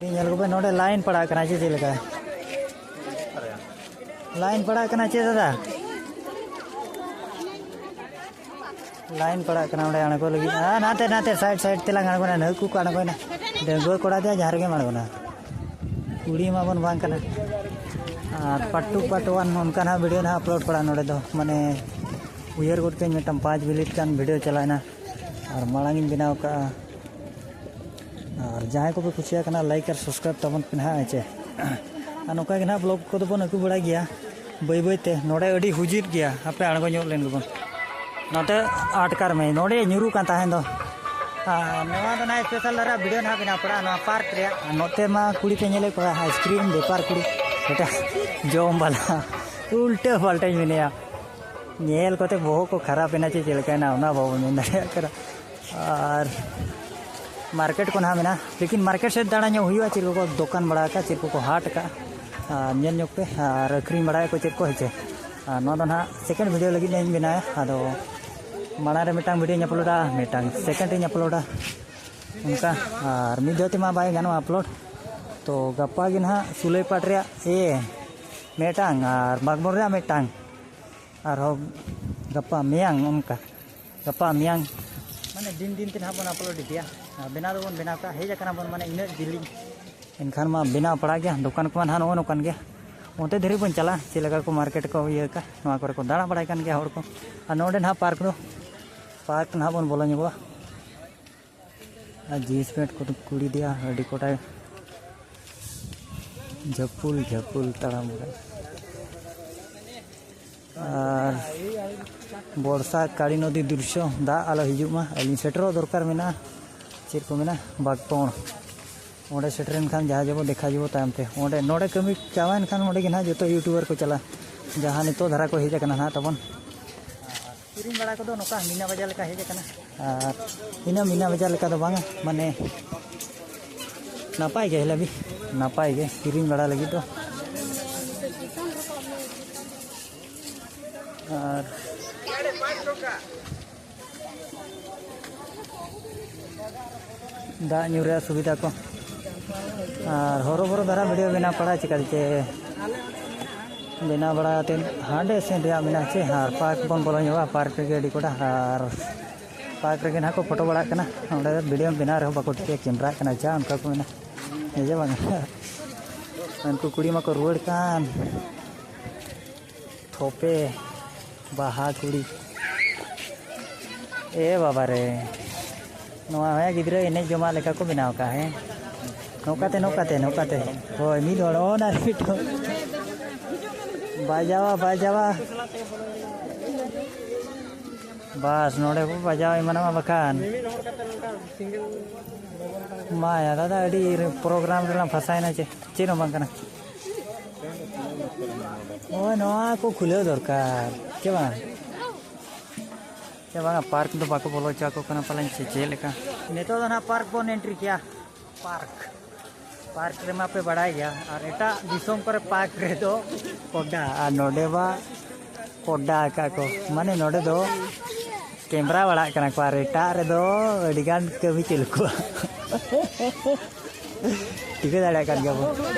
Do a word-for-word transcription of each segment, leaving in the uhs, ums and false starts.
ᱧᱮᱞ ᱠᱚᱯᱮ, ᱱᱚᱰᱮ ᱞᱟᱭᱤᱱ ᱯᱟᱲᱟᱜ ᱠᱟᱱᱟ ᱪᱮ ᱪᱮᱫ ᱞᱮᱠᱟ? ᱞᱟᱭᱤᱱ ᱯᱟᱲᱟᱜ ᱠᱟᱱᱟ ᱪᱮ ᱫᱟᱫᱟ? ᱞᱟᱭᱤᱱ ᱯᱟᱲᱟᱜ ᱠᱟᱱᱟ ᱚᱸᱰᱮ ᱟᱬᱜᱚ ᱞᱟᱹᱜᱤᱫ᱾ ᱟᱨ ᱱᱟᱛᱮ, ᱱᱟᱛᱮ, ᱥᱟᱭᱤᱰ, ᱥᱟᱭᱤᱰ ᱛᱮᱞᱟᱝ ᱟᱬᱜᱚᱱᱟ᱾ ᱱᱟᱹᱠᱩ ᱠᱚ ᱟᱬᱜᱚᱭᱮᱱᱟ᱾ ᱰᱟᱺᱜᱩᱣᱟᱹ ᱠᱚᱲᱟ ᱫᱚ ᱡᱟᱦᱟᱸ ᱨᱮᱜᱮᱢ ᱟᱬᱜᱚᱱᱟ, ᱠᱩᱲᱤ ᱢᱟᱵᱚᱱ ᱵᱟᱝ ᱠᱟᱱᱟ᱾ ᱟᱨ ᱯᱟᱴᱴᱩ ᱯᱟᱴᱣᱟᱱ ᱚᱱᱠᱟ ᱱᱟᱦᱟᱜ ᱵᱷᱤᱰᱤᱭᱳ ᱱᱟᱦᱟᱜ ᱟᱯᱞᱳᱰ ᱯᱟᱲᱟᱜᱼᱟ ᱱᱚᱰᱮ ᱫᱚ᱾ ᱢᱟᱱᱮ ᱩᱭᱦᱟᱹᱨ ᱜᱚᱫ ᱠᱟᱹᱧ, ᱢᱤᱫᱴᱟᱝ ᱯᱟᱸᱪ ᱢᱤᱱᱤᱴ ᱜᱟᱱ ᱵᱷᱤᱰᱤᱭᱳ ᱪᱟᱞᱟᱣᱮᱱᱟ᱾ ᱟᱨ ᱢᱟᱲᱟᱝ ᱤᱧ ᱵᱮᱱᱟᱣ ᱠᱟᱜᱼᱟ᱾ ᱟᱨ ᱡᱟᱦᱟᱸᱭ ᱠᱚᱯᱮ ᱠᱩᱥᱤᱭᱟᱜ ᱠᱟᱱᱟ, ᱞᱟᱭᱤᱠ ᱟᱨ ᱥᱟᱵᱥᱠᱨᱟᱭᱤᱵ ᱛᱟᱵᱚᱱ ᱯᱮ ᱱᱟᱦᱟᱜ, ᱦᱮᱸ ᱪᱮ? ᱟᱨ ᱱᱚᱝᱠᱟ ᱜᱮ ᱱᱟᱦᱟᱜ ᱵᱞᱚᱜ ᱠᱚᱫᱚ ᱵᱚᱱ ᱟᱹᱜᱩ ᱵᱟᱲᱟᱭ ᱜᱮᱭᱟ ᱵᱟᱹᱭ ᱵᱟᱹᱭ ᱛᱮ᱾ ᱱᱚᱰᱮ ᱟᱹᱰᱤ ᱦᱩᱡᱤᱛ ᱜᱮᱭᱟ, ᱦᱟᱯᱮ ᱟᱬᱜᱚ ᱧᱚᱜ ᱞᱮᱱ ᱜᱮᱵᱚᱱ᱾ ᱱᱚᱛᱮ ᱟᱴᱠᱟᱨ ᱢᱮ, ᱱᱚᱰᱮ ᱧᱩᱨᱩᱜ ᱠᱟᱱ ᱛᱟᱦᱮᱸ ᱫᱚ᱾ ᱟᱨ ᱱᱚᱣᱟ ᱫᱚ ᱱᱟᱦᱟᱜ ᱥᱯᱮᱥᱟᱞ ᱫᱷᱟᱨᱟ ᱵᱷᱤᱰᱤᱭᱳ ᱱᱟᱦᱟᱜ ᱵᱮᱱᱟᱣ ᱯᱟᱲᱟᱜᱼᱟ ᱱᱚᱣᱟ ᱯᱟᱨᱠ ᱨᱮᱭᱟᱜ᱾ ᱟᱨ ᱱᱚᱛᱮ ᱢᱟ ᱠᱩᱲᱤ ᱯᱮ ᱧᱮᱞᱮᱫ ᱠᱚᱣᱟ, ᱟᱭᱤᱥᱠᱨᱤᱢ ᱵᱮᱯᱟᱨ ᱠᱩᱲᱤ, ᱮᱴᱟᱜ ᱡᱚᱢ ᱵᱟᱞᱟ, ᱩᱞᱴᱟᱹ ᱯᱟᱞᱴᱟᱧ ᱢᱮᱱᱮᱭᱟ᱾ ᱧᱮᱞ ᱠᱟᱛᱮ ᱵᱚᱦᱚᱜ ᱠᱚ ᱠᱷᱟᱨᱟᱯ ᱮᱱᱟ ᱪᱮ ᱪᱮᱫ ᱞᱮᱠᱟᱭᱮᱱᱟ, ᱚᱱᱟ ᱵᱟᱵᱚᱱ ᱢᱮᱱ ᱫᱟᱲᱮᱭᱟᱜ ᱠᱟᱱᱟ᱾ ᱟᱨ ᱢᱟᱨᱠᱮᱴ ᱠᱚ ᱱᱟᱦᱟᱜ ᱢᱮᱱᱟᱜᱼᱟ, ᱞᱮᱠᱤᱱ ᱢᱟᱨᱠᱮᱴ ᱥᱮᱫ ᱫᱟᱬᱟ ᱧᱚᱜ ᱦᱩᱭᱩᱜᱼᱟ, ᱪᱮᱫ ᱠᱚᱠᱚ ᱫᱚᱠᱟᱱ ᱵᱟᱲᱟ ᱟᱠᱟᱫᱼᱟ, ᱪᱮᱫ ᱠᱚᱠᱚ ᱦᱟᱴ ᱟᱠᱟᱫᱼᱟ, ᱟᱨ ᱧᱮᱞ ᱧᱚᱜ ᱯᱮ ᱟᱨ ᱟᱹᱠᱷᱨᱤᱧ ᱵᱟᱲᱟᱭᱟᱠᱚ ᱪᱮᱫ ᱠᱚ, ᱦᱮᱸ ᱪᱮ? ᱟᱨ ᱱᱚᱣᱟ ᱫᱚ ᱱᱟᱦᱟᱜ ᱥᱮᱠᱮᱱᱰ ᱵᱷᱤᱰᱤᱭᱳ ᱞᱟᱹᱜᱤᱫ ᱤᱧ ᱵᱮᱱᱟᱣᱟ᱾ ᱟᱫᱚ ᱢᱟᱲᱟᱝ ᱨᱮ ᱢᱤᱫᱴᱟᱝ ᱵᱷᱤᱰᱤᱭᱳᱧ ᱟᱯᱞᱳᱰᱟ, ᱢᱤᱫᱴᱟᱝ ᱥᱮᱠᱮᱱᱰ ᱤᱧ ᱟᱯᱞᱳᱰᱟ, ᱚᱱᱠᱟ᱾ ᱟᱨ ᱢᱤᱫ ᱫᱷᱟᱣ ᱛᱮᱢᱟ ᱵᱟᱭ ᱜᱟᱱᱚᱜᱼᱟ ᱟᱯᱞᱳᱰ᱾ ᱛᱚ ᱜᱟᱯᱟ ᱜᱮ ᱱᱟᱦᱟᱜ ᱥᱩᱞᱟᱹᱭᱯᱟᱴ ᱨᱮᱭᱟᱜ ᱮ ᱢᱤᱫᱴᱟᱝ ᱟᱨ ᱵᱟᱜᱽᱵᱚᱲ ᱨᱮᱭᱟᱜ ᱢᱤᱫᱴᱟᱝ, ᱟᱨᱦᱚᱸ ᱜᱟᱯᱟ ᱢᱮᱭᱟᱝ ᱚᱱᱠᱟ, ᱜᱟᱯᱟ ᱢᱮᱭᱟᱝ, ᱢᱟᱱᱮ ᱫᱤᱱ ᱫᱤᱱ ᱛᱮ ᱱᱟᱦᱟᱜ ᱵᱚᱱ ᱟᱯᱞᱳᱰ ᱤᱫᱤᱭᱟ᱾ ᱟᱨ ᱵᱮᱱᱟᱣ ᱫᱚᱵᱚᱱ ᱵᱮᱱᱟᱣ ᱠᱟᱜᱼᱟ, ᱦᱮᱡ ᱟᱠᱟᱱᱟ ᱵᱚᱱ, ᱢᱟᱱᱮ ᱤᱱᱟᱹᱜ ᱡᱤᱞᱤᱧ, ᱮᱱᱠᱷᱟᱱ ᱢᱟ ᱵᱮᱱᱟᱣ ᱯᱟᱲᱟᱜ ᱜᱮᱭᱟ᱾ ᱫᱚᱠᱟᱱ ᱠᱚᱢᱟ ᱱᱟᱦᱟᱜ ᱱᱚᱜᱼᱚ ᱱᱚᱝᱠᱟᱱ ᱜᱮᱭᱟ᱾ ᱚᱱᱛᱮ ᱫᱷᱟᱹᱨᱤᱡ ᱵᱚᱱ ᱪᱟᱞᱟᱜᱼᱟ, ᱪᱮᱫ ᱞᱮᱠᱟ ᱠᱚ ᱢᱟᱨᱠᱮᱴ ᱠᱚ ᱤᱭᱟᱹ ᱠᱟᱜᱼᱟ, ᱱᱚᱣᱟ ᱠᱚᱨᱮ ᱠᱚ ᱫᱟᱬᱟ ᱵᱟᱲᱟᱭ ᱠᱟᱱ ᱜᱮᱭᱟ ᱦᱚᱲ ᱠᱚ᱾ ᱟᱨ ᱱᱚᱰᱮ ᱱᱟᱦᱟᱜ ᱯᱟᱨᱠ ᱫᱚ, ᱯᱟᱨᱠ ᱱᱟᱦᱟᱜ ᱵᱚᱱ ᱵᱚᱞᱚ ᱧᱚᱜᱚᱜᱼᱟ᱾ ᱟᱨ ᱡᱤᱱᱥ ᱯᱮᱱᱴ ᱠᱚᱫᱚ ᱠᱩᱲᱤ ᱫᱮᱭᱟ ᱟᱹᱰᱤ ᱠᱚᱴᱟ ᱡᱷᱟᱹᱯᱩᱞ ᱡᱷᱟᱹᱯᱩᱞ ᱛᱟᱲᱟᱢ ᱨᱮ᱾ ᱟᱨ ᱵᱚᱨᱥᱟ ᱠᱟᱞᱤ ᱱᱚᱫᱤ ᱫᱨᱤᱥᱥᱚ, ᱫᱟᱜ ᱟᱞᱚ ᱦᱤᱡᱩᱜ ᱢᱟ᱾ ᱟᱹᱞᱤᱧ ᱥᱮᱴᱮᱨᱚᱜ ᱫᱚᱨᱠᱟᱨ ᱢᱮᱱᱟᱜᱼᱟ, ᱪᱮᱫ ᱠᱚ ᱢᱮᱱᱟ, ᱵᱟᱜᱽᱯᱚᱲ᱾ ᱚᱸᱰᱮ ᱥᱮᱴᱮᱨᱮᱱ ᱠᱷᱟᱱ ᱡᱟᱦᱟᱸ ᱡᱮᱵᱚ ᱫᱮᱠᱷᱟ ᱡᱮᱵᱚ ᱛᱟᱭᱚᱢ ᱛᱮ᱾ ᱚᱸᱰᱮ, ᱱᱚᱰᱮ ᱠᱟᱹᱢᱤ ᱪᱟᱵᱟᱭᱮᱱ ᱠᱷᱟᱱ ᱚᱸᱰᱮ ᱜᱮ ᱱᱟᱦᱟᱜ ᱡᱚᱛᱚ ᱭᱩᱴᱩᱵᱟᱨ ᱠᱚ ᱪᱟᱞᱟᱜᱼᱟ, ᱡᱟᱦᱟᱸ ᱱᱤᱛᱚᱜ ᱫᱷᱟᱨᱟ ᱠᱚ ᱦᱮᱡ ᱟᱠᱟᱱᱟ ᱱᱟᱦᱟᱜ ᱛᱟᱵᱚᱱ᱾ ᱠᱤᱨᱤᱧ ᱵᱟᱲᱟ ᱠᱚᱫᱚ ᱱᱚᱝᱠᱟ ᱢᱤᱱᱟ ᱵᱟᱡᱟᱨ ᱞᱮᱠᱟ ᱦᱮᱡ ᱟᱠᱟᱱᱟ᱾ ᱟᱨ ᱤᱱᱟᱹ ᱢᱤᱱᱟ ᱵᱟᱡᱟᱨ ᱞᱮᱠᱟ ᱫᱚ ᱵᱟᱝᱟ, ᱢᱟᱱᱮ ᱱᱟᱯᱟᱭ ᱜᱮ ᱦᱤᱞᱟᱹᱵᱤ, ᱱᱟᱯᱟᱭ ᱜᱮ ᱠᱤᱨᱤᱧ ᱵᱟᱲᱟ ᱞᱟᱹᱜᱤᱫ ᱫᱚ᱾ ᱟᱨ ᱫᱟᱜ ᱧᱩ ᱨᱮᱭᱟᱜ ᱥᱩᱵᱤᱫᱷᱟ ᱠᱚ᱾ ᱟᱨ ᱦᱚᱨᱚ ᱵᱚᱨᱚ ᱫᱷᱟᱨᱟ ᱵᱷᱤᱰᱤᱭᱳ ᱵᱮᱱᱟᱣ ᱯᱟᱲᱟ ᱪᱤᱠᱟᱹᱛᱮ ᱵᱮᱱᱟᱣ ᱵᱟᱲᱟ ᱠᱟᱛᱮ ᱦᱟᱸᱰᱮ ᱥᱮᱱ ᱨᱮᱭᱟᱜ ᱢᱮᱱᱟᱜᱼᱟ ᱪᱮ? ᱟᱨ ᱯᱟᱨᱠ ᱵᱚᱱ ᱵᱚᱞᱚ ᱧᱚᱜᱼᱟ, ᱯᱟᱨᱠ ᱨᱮᱜᱮ ᱟᱹᱰᱤ ᱠᱚᱰᱟ᱾ ᱟᱨ ᱯᱟᱨᱠ ᱨᱮᱜᱮ ᱱᱟᱦᱟᱜ ᱠᱚ ᱯᱷᱳᱴᱳ ᱵᱟᱲᱟᱜ ᱠᱟᱱᱟ᱾ ᱚᱸᱰᱮ ᱵᱷᱤᱰᱤᱭᱳ ᱵᱮᱱᱟᱣ ᱨᱮᱦᱚᱸ ᱵᱟᱠᱚ ᱴᱷᱤᱠᱟᱹᱭᱟ, ᱠᱮᱢᱨᱟᱜ ᱠᱟᱱᱟ ᱡᱟ, ᱚᱱᱠᱟ ᱠᱚ ᱢᱮᱱᱟ᱾ ᱱᱤᱡᱮ ᱵᱟᱝ, ᱩᱱᱠᱩ ᱠᱩᱲᱤ ᱢᱟᱠᱚ ᱨᱩᱣᱟᱹᱲ ᱠᱟᱱ᱾ ᱛᱷᱚᱯᱮ ᱵᱟᱦᱟ ᱠᱩᱲᱤ᱾ ᱮ ᱵᱟᱵᱟ ᱨᱮ, ᱱᱚᱣᱟ ᱦᱚᱸ ᱜᱤᱫᱽᱨᱟᱹ ᱮᱱᱮᱡ ᱡᱚᱢᱟᱜ ᱞᱮᱠᱟ ᱠᱚ ᱵᱮᱱᱟᱣ ᱠᱟᱜᱼᱟ, ᱦᱮᱸ? ᱱᱚᱝᱠᱟᱛᱮ, ᱱᱚᱝᱠᱟᱛᱮ, ᱱᱚᱝᱠᱟᱛᱮ᱾ ᱦᱳᱭ, ᱢᱤᱫ ᱦᱚᱲ, ᱚᱱᱟ ᱢᱤᱫ ᱦᱚᱲ᱾ ᱵᱟᱡᱟᱣᱟ, ᱵᱟᱡᱟᱣᱟ᱾ ᱵᱟᱥ, ᱱᱚᱰᱮ ᱠᱚ ᱵᱟᱡᱟᱣ ᱮᱢᱟᱱᱚᱜᱼᱟ ᱵᱟᱠᱷᱟᱱ᱾ ᱢᱟ ᱭᱟ ᱫᱟᱫᱟ, ᱟᱹᱰᱤ ᱯᱨᱳᱜᱨᱟᱢ ᱨᱮᱞᱟᱝ ᱯᱷᱟᱥᱟᱭᱮᱱᱟ ᱪᱮ? ᱪᱮᱫ ᱦᱚᱸ ᱵᱟᱝ ᱠᱟᱱᱟ᱾ ᱦᱳᱭ, ᱱᱚᱣᱟ ᱠᱚ ᱠᱷᱩᱞᱟᱹᱣ ᱫᱚᱨᱠᱟᱨ, ᱪᱮ ᱵᱟᱝ? ᱪᱮ ᱵᱟᱝᱟ, ᱯᱟᱨᱠ ᱫᱚ ᱵᱟᱠᱚ ᱵᱚᱞᱚ ᱦᱚᱪᱚ ᱟᱠᱚ ᱠᱟᱱᱟ ᱯᱟᱞᱮᱱ, ᱪᱮ ᱪᱮᱫ ᱞᱮᱠᱟ? ᱱᱤᱛᱚᱜ ᱫᱚ ᱱᱟᱦᱟᱜ ᱯᱟᱨᱠ ᱵᱚᱱ ᱮᱱᱴᱨᱤ ᱠᱮᱭᱟ᱾ ᱯᱟᱨᱠ, ᱯᱟᱨᱠ ᱨᱮᱢᱟ ᱯᱮ ᱵᱟᱲᱟᱭ ᱜᱮᱭᱟ, ᱟᱨ ᱮᱴᱟᱜ ᱫᱤᱥᱚᱢ ᱠᱚᱨᱮ ᱯᱟᱨᱠ ᱨᱮᱫᱚ ᱠᱚᱰᱟ, ᱟᱨ ᱱᱚᱰᱮ ᱢᱟ ᱠᱚᱰᱟ ᱟᱠᱟᱫ ᱠᱚ, ᱢᱟᱱᱮ ᱱᱚᱰᱮ ᱫᱚ ᱠᱮᱢᱨᱟ ᱵᱟᱲᱟᱜ ᱠᱟᱱᱟ ᱠᱚ, ᱟᱨ ᱮᱴᱟᱜ ᱨᱮᱫᱚ ᱟᱹᱰᱤᱜᱟᱱ ᱠᱟᱹᱢᱤ ᱪᱟᱹᱞᱩ ᱠᱚᱜᱼᱟ᱾ ᱴᱷᱤᱠᱟᱹ ᱫᱟᱲᱮᱭᱟᱜ ᱠᱟᱱ ᱜᱮᱭᱟ ᱵᱚ,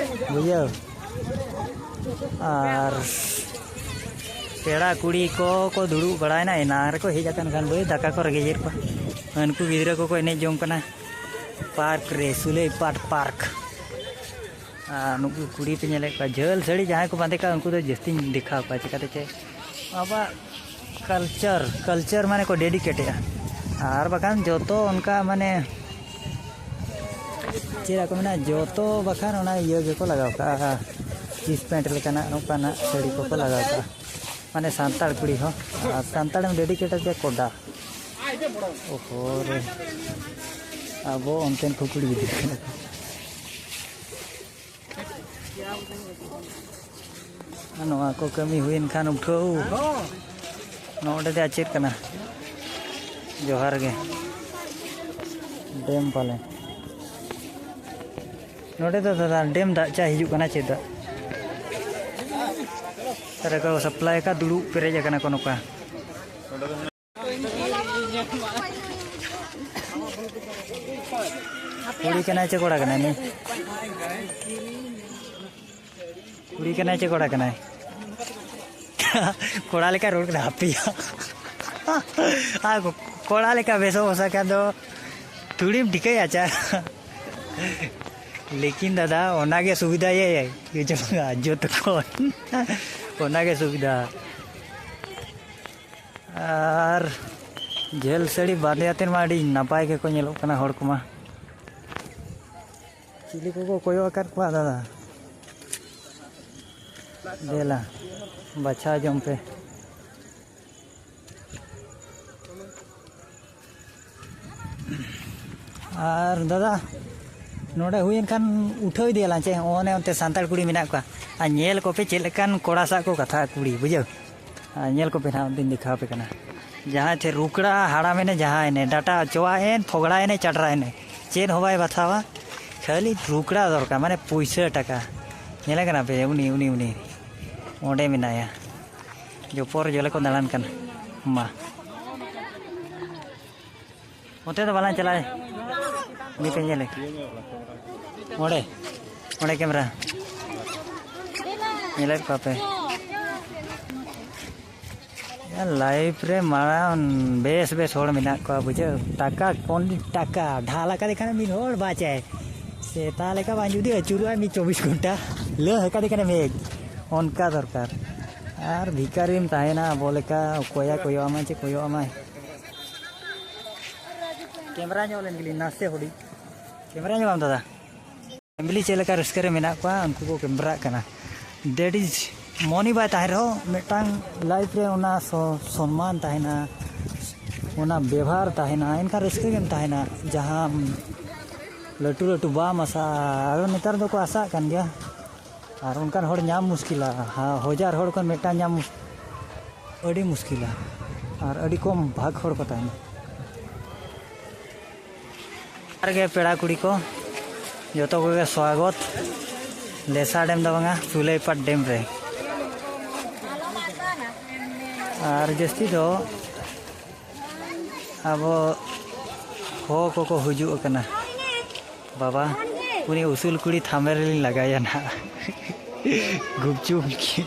ᱵᱩᱡᱷᱟᱹᱣ? ᱟᱨ ᱯᱮᱲᱟ ᱠᱩᱲᱤ ᱠᱚ ᱠᱚ ᱫᱩᱲᱩᱵ ᱵᱟᱲᱟᱭᱮᱱᱟ, ᱮᱱᱟᱝ ᱨᱮᱠᱚ ᱦᱮᱡ ᱟᱠᱟᱱ ᱠᱷᱟᱱ ᱵᱟᱹᱭ ᱫᱟᱠᱟ ᱠᱚ ᱨᱮᱸᱜᱮᱡᱮᱫ ᱠᱚᱣᱟ᱾ ᱩᱱᱠᱩ ᱜᱤᱫᱽᱨᱟᱹ ᱠᱚᱠᱚ ᱮᱱᱮᱡ ᱡᱚᱝ ᱠᱟᱱᱟ ᱯᱟᱨᱠ ᱨᱮ, ᱥᱩᱞᱟᱹᱭ ᱯᱟᱴ ᱯᱟᱨᱠ᱾ ᱟᱨ ᱱᱩᱠᱩ ᱠᱩᱲᱤ ᱯᱮ ᱧᱮᱞᱮᱫ ᱠᱚᱣᱟ, ᱡᱷᱟᱹᱞ ᱥᱟᱹᱲᱤ ᱡᱟᱦᱟᱸᱭ ᱠᱚ ᱵᱟᱸᱫᱮ ᱠᱟᱜᱼᱟ, ᱩᱱᱠᱩ ᱫᱚ ᱡᱟᱹᱥᱛᱤᱧ ᱫᱮᱠᱷᱟᱣ ᱠᱚᱣᱟ᱾ ᱪᱤᱠᱟᱹᱛᱮ ᱪᱮ? ᱟᱵᱚᱣᱟᱜ ᱠᱟᱞᱪᱟᱨ, ᱠᱟᱞᱪᱟᱨ ᱢᱟᱱᱮ ᱠᱚ ᱰᱮᱰᱤᱠᱮᱴᱮᱜᱼᱟ᱾ ᱟᱨ ᱵᱟᱠᱷᱟᱱ ᱡᱚᱛᱚ ᱚᱱᱠᱟ ᱢᱟᱱᱮ ᱪᱮᱫ ᱠᱚ ᱢᱮᱱᱟ, ᱡᱚᱛᱚ ᱵᱟᱠᱷᱟᱱ ᱚᱱᱟ ᱤᱭᱟᱹ ᱜᱮᱠᱚ ᱞᱟᱜᱟᱣ ᱠᱟᱜᱼᱟ, ᱡᱤᱱᱥ ᱯᱮᱱᱴ ᱞᱮᱠᱟᱱᱟᱜ ᱱᱚᱝᱠᱟᱱᱟᱜ ᱥᱟᱹᱲᱤ ᱠᱚᱠᱚ ᱞᱟᱜᱟᱣ ᱠᱟᱜᱼᱟ, ᱢᱟᱱᱮ ᱥᱟᱱᱛᱟᱲ ᱠᱩᱲᱤ ᱦᱚᱸ᱾ ᱟᱨ ᱥᱟᱱᱛᱟᱲᱮᱢ ᱰᱮᱰᱤᱠᱮᱴ ᱟᱫᱮᱭᱟ ᱠᱚᱰᱟ᱾ ᱳᱦᱳ ᱨᱮ, ᱟᱵᱚ ᱚᱱᱛᱮᱱ ᱠᱚ ᱠᱩᱲᱤ ᱜᱤᱫᱽᱨᱟᱹ ᱠᱟᱱᱟ ᱠᱚ᱾ ᱟᱨ ᱱᱚᱣᱟ ᱠᱚ ᱠᱟᱹᱢᱤ ᱦᱩᱭᱮᱱ ᱠᱷᱟᱱ ᱩᱴᱷᱟᱹᱣ᱾ ᱱᱚᱰᱮ ᱫᱚ ᱪᱮᱫ ᱠᱟᱱᱟ? ᱡᱚᱦᱟᱨ ᱜᱮ᱾ ᱰᱮᱢ ᱯᱟᱞᱮ᱾ ᱱᱚᱰᱮ ᱫᱚ ᱫᱟᱫᱟ, ᱰᱮᱢ ᱫᱟᱜ ᱪᱟ ᱦᱤᱡᱩᱜ ᱠᱟᱱᱟ ᱪᱮᱫ ᱫᱟᱜ? ᱨᱮ ᱠᱚ ᱥᱟᱯᱞᱟᱭ ᱟᱠᱟᱫ, ᱫᱩᱲᱩᱵ ᱯᱮᱨᱮᱡ ᱟᱠᱟᱱᱟ ᱠᱚ ᱱᱚᱝᱠᱟ᱾ ᱠᱩᱲᱤ ᱠᱟᱱᱟᱭ ᱪᱮ ᱠᱚᱲᱟ ᱠᱟᱱᱟᱭ ᱱᱩᱭ? ᱠᱩᱲᱤ ᱠᱟᱱᱟᱭ ᱪᱮ ᱠᱚᱲᱟ ᱠᱟᱱᱟᱭ? ᱠᱚᱲᱟ ᱞᱮᱠᱟ ᱨᱚᱲ ᱠᱟᱱᱟ, ᱦᱟᱯᱮᱭᱟ᱾ ᱟᱨ ᱠᱚᱲᱟ ᱞᱮᱠᱟ ᱵᱮᱥᱚᱜ ᱵᱚᱥᱟ ᱠᱷᱟᱱ ᱫᱚ ᱛᱷᱩᱲᱤᱢ ᱴᱷᱤᱠᱟᱹᱭᱟ ᱪᱟ᱾ ᱞᱮᱠᱤᱱ ᱫᱟᱫᱟ, ᱚᱱᱟᱜᱮ ᱥᱩᱵᱤᱫᱷᱟ ᱭᱮ, ᱡᱚᱛᱚ ᱠᱷᱚᱱ ᱚᱱᱟᱜᱮ ᱥᱩᱵᱤᱫᱷᱟ᱾ ᱟᱨ ᱡᱷᱟᱹᱞ ᱥᱟᱹᱲᱤ ᱵᱟᱸᱫᱮ ᱟᱛᱮᱫ ᱢᱟ ᱟᱹᱰᱤ ᱱᱟᱯᱟᱭ ᱜᱮᱠᱚ ᱧᱮᱞᱚᱜ ᱠᱟᱱᱟ ᱦᱚᱲ ᱠᱚᱢᱟ᱾ ᱪᱤᱞᱤ ᱠᱚᱠᱚ ᱠᱚᱭᱚᱜ ᱟᱠᱟᱫ ᱠᱚᱣᱟ ᱫᱟᱫᱟ? ᱫᱮᱞᱟ, ᱵᱟᱪᱷᱟᱣ ᱡᱚᱝ ᱯᱮ᱾ ᱟᱨ ᱫᱟᱫᱟ, ᱱᱚᱰᱮ ᱦᱩᱭᱮᱱ ᱠᱷᱟᱱ ᱩᱴᱷᱟᱹᱣ ᱤᱫᱤᱭᱟᱞᱟᱝ ᱪᱮ? ᱚᱱᱮ ᱚᱱᱛᱮ ᱥᱟᱱᱛᱟᱲ ᱠᱩᱲᱤ ᱢᱮᱱᱟᱜ ᱠᱚᱣᱟ᱾ ᱟᱨ ᱧᱮᱞ ᱠᱚᱯᱮ ᱪᱮᱫ ᱞᱮᱠᱟᱱ ᱠᱚᱲᱟ ᱥᱟᱶ ᱠᱚ ᱠᱟᱛᱷᱟᱜᱼᱟ ᱠᱩᱲᱤ, ᱵᱩᱡᱷᱟᱹᱣ? ᱟᱨ ᱧᱮᱞ ᱠᱚᱯᱮ ᱱᱟᱦᱟᱜ, ᱩᱱᱫᱤᱱ ᱫᱮᱠᱷᱟᱣ ᱟᱯᱮ ᱠᱟᱱᱟ᱾ ᱡᱟᱦᱟᱸᱭ ᱴᱷᱮᱱ ᱨᱩᱠᱲᱟ ᱦᱟᱲᱟᱢ ᱮᱱᱮ, ᱡᱟᱦᱟᱸ ᱮᱱᱮ, ᱰᱟᱴᱟ ᱪᱚᱣᱟ ᱮᱱ, ᱯᱷᱚᱜᱲᱟ ᱮᱱᱮ, ᱪᱟᱰᱨᱟ ᱮᱱᱮ, ᱪᱮᱫ ᱦᱚᱸ ᱵᱟᱭ ᱵᱟᱛᱷᱟᱣᱟ, ᱠᱷᱟᱹᱞᱤ ᱨᱩᱠᱲᱟ ᱫᱚᱨᱠᱟᱨ, ᱢᱟᱱᱮ ᱯᱩᱭᱥᱟᱹ ᱴᱟᱠᱟ᱾ ᱧᱮᱞᱮ ᱠᱟᱱᱟ ᱯᱮ, ᱩᱱᱤ, ᱩᱱᱤ, ᱩᱱᱤ ᱚᱸᱰᱮ ᱢᱮᱱᱟᱭᱟ, ᱡᱚᱯᱚᱨ ᱡᱚᱞᱮ ᱠᱚ ᱫᱟᱬᱟᱱ ᱠᱟᱱᱟ᱾ ᱢᱟ᱾ ᱚᱱᱛᱮ ᱫᱚ ᱵᱟᱞᱟᱝ ᱪᱟᱞᱟᱜᱼᱟ᱾ ᱩᱱᱤ ᱯᱮ ᱧᱮᱞᱮ᱾ ᱚᱸᱰᱮ, ᱚᱸᱰᱮ ᱠᱮᱢᱮᱨᱟ᱾ ᱧᱮᱞᱮᱫ ᱠᱚᱣᱟ ᱯᱮ᱾ ᱞᱟᱭᱤᱯᱷ ᱨᱮ ᱢᱟᱲᱟᱝ ᱵᱮᱥ ᱵᱮᱥ ᱦᱚᱲ ᱢᱮᱱᱟᱜ ᱠᱚᱣᱟ, ᱵᱩᱡᱷᱟᱹᱣ᱾ ᱴᱟᱠᱟ, ᱯᱚᱱᱰᱤᱛ ᱴᱟᱠᱟ ᱰᱷᱟᱞ ᱟᱠᱟᱫᱮ ᱠᱷᱟᱱ ᱢᱤᱫ ᱦᱚᱲ ᱵᱟᱪᱟᱭ᱾ ᱥᱮᱛᱟ ᱞᱮᱠᱟ ᱵᱟᱝ ᱡᱩᱫᱤ ᱟᱹᱪᱩᱨᱚᱜᱼᱟᱭ ᱢᱤᱫ ᱪᱚᱵᱵᱤᱥ ᱜᱷᱚᱱᱴᱟ, ᱞᱟᱹ ᱟᱠᱟᱫᱮ ᱠᱷᱟᱱᱮ ᱢᱮᱫ᱾ ᱚᱱᱠᱟ ᱫᱚᱨᱠᱟᱨ᱾ ᱟᱨ ᱵᱷᱤᱠᱟᱨᱤᱢ ᱛᱟᱦᱮᱱᱟ ᱟᱵᱚ ᱞᱮᱠᱟ, ᱚᱠᱚᱭᱟ ᱠᱚᱭᱚᱜ ᱟᱢᱟᱭ ᱪᱮ ᱠᱚᱭᱚᱜ ᱟᱢᱟᱭ᱾ ᱠᱮᱢᱨᱟ ᱧᱚᱜ ᱞᱮᱱ ᱜᱮᱞᱤᱧ ᱱᱟᱥᱮ ᱦᱩᱰᱤᱧ᱾ ᱠᱮᱢᱨᱟ ᱧᱚᱜ ᱟᱢ ᱫᱟᱫᱟ᱾ ᱯᱷᱮᱢᱤᱞᱤ ᱪᱮᱫ ᱞᱮᱠᱟ ᱨᱟᱹᱥᱠᱟᱹ ᱨᱮ ᱢᱮᱱᱟᱜ ᱠᱚᱣᱟ, ᱩᱱᱠᱩ ᱠᱚ ᱠᱮᱢᱨᱟᱜ ᱠᱟᱱᱟ᱾ That is, ᱢᱚᱱᱤ ᱵᱟᱭ ᱛᱟᱦᱮᱱ ᱨᱮᱦᱚᱸ, ᱢᱤᱫᱴᱟᱝ ᱞᱟᱭᱤᱯᱷ ᱨᱮ ᱚᱱᱟ ᱥᱚ-, ᱥᱚᱱᱢᱟᱱ ᱛᱟᱦᱮᱱᱟ, ᱚᱱᱟ ᱵᱮᱵᱷᱟᱨ ᱛᱟᱦᱮᱱᱟ, ᱮᱱᱠᱷᱟᱱ ᱨᱟᱹᱥᱠᱟᱹ ᱜᱮᱢ ᱛᱟᱦᱮᱱᱟ᱾ ᱡᱟᱦᱟᱸ ᱞᱟᱹᱴᱩ ᱞᱟᱹᱴᱩ ᱵᱟᱢ ᱟᱥᱟᱜᱼᱟ, ᱟᱨᱚ ᱱᱮᱛᱟᱨ ᱫᱚᱠᱚ ᱟᱥᱟᱜ ᱠᱟᱱ ᱜᱮᱭᱟ᱾ ᱟᱨ ᱚᱱᱠᱟᱱ ᱦᱚᱲ ᱧᱟᱢ ᱢᱩᱥᱠᱤᱞᱟ, ᱦᱟ-, ᱦᱟᱡᱟᱨ ᱦᱚᱲ ᱠᱷᱚᱱ ᱢᱤᱫᱴᱟᱝ ᱧᱟᱢ ᱢᱩᱥ-, ᱟᱹᱰᱤ ᱢᱩᱥᱠᱤᱞᱟ᱾ ᱟᱨ ᱟᱹᱰᱤ ᱠᱚᱢ ᱵᱷᱟᱜᱽ ᱦᱚᱲ ᱠᱚ ᱛᱟᱦᱮᱱᱟ᱾ ᱟᱨ ᱜᱮ ᱯᱮᱲᱟ ᱠᱩᱲᱤ ᱠᱚ, ᱡᱚᱛᱚ ᱠᱚᱜᱮ ᱥᱣᱟᱜᱚᱛ ᱞᱮᱥᱟ ᱰᱮᱢ ᱫᱚ ᱵᱟᱝᱟ, ᱥᱩᱞᱟᱹᱭᱯᱟᱴ ᱰᱮᱢ ᱨᱮ᱾ ᱟᱨ ᱡᱟᱹᱥᱛᱤ ᱫᱚ ᱟᱵᱚ ᱦᱚᱲ ᱠᱚᱠᱚ ᱦᱤᱡᱩᱜ ᱠᱟᱱᱟ᱾ ᱵᱟᱵᱟ, ᱩᱱᱤ ᱩᱥᱩᱞ ᱠᱩᱲᱤ ᱛᱷᱟᱢᱮᱞ ᱨᱮᱞᱤᱧ ᱞᱟᱜᱟᱭᱟ ᱱᱟᱦᱟᱜ᱾ ᱜᱩᱯᱪᱩᱯ ᱠᱤ᱾